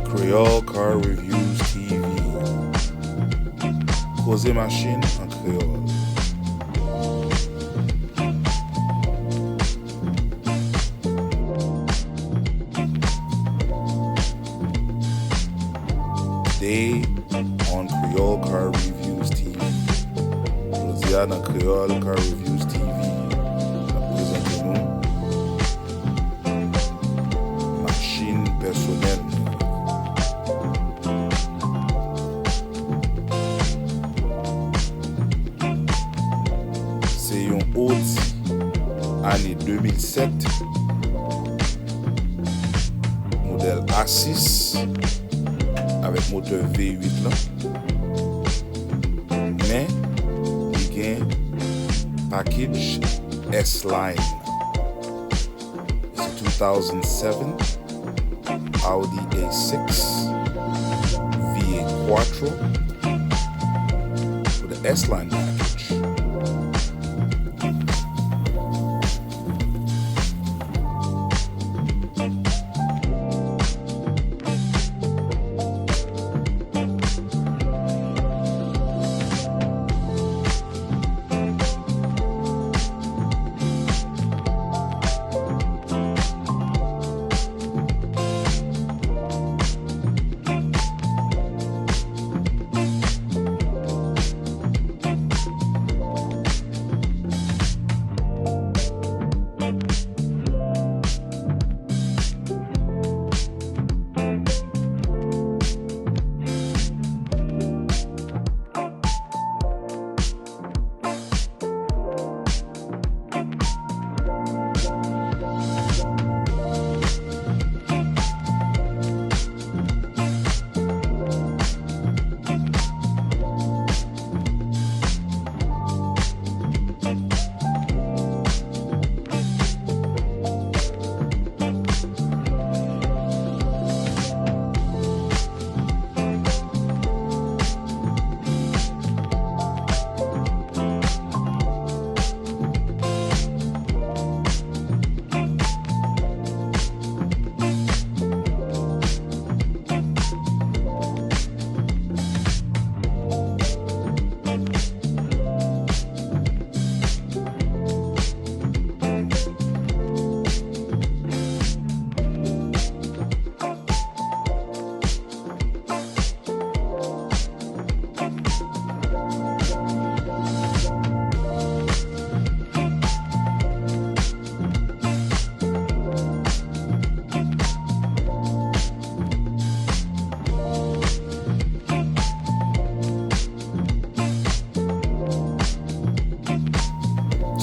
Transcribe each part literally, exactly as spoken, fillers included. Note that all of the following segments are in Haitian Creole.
Creole Car Reviews T V. Koze machin an kreyòl. Today on Creole Car Reviews T V. Jodi a nan Creole Car Reviews T V, n ap prezante nou machin pèsonèl mwen. Se yon Audi ane de mil sèt, modèl A sis, avèk motè V uit lan. Men, li gen package S-Line. It's a two thousand seven Audi A six V eight Quattro with the S-Line package.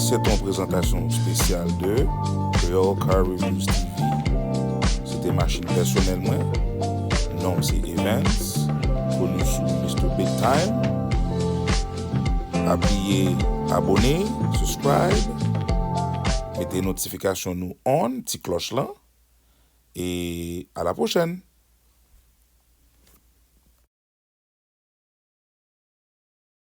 Se te yon prezantasyon espesyal de Creole Car Reviews T V. Se te machin pèsonèl mwen. Non m se Evans, koni sou Mister Big Time. Pa bliye abone, subscribe, mete notifikasyon nou on, ti klòch lan. E a la pwochèn!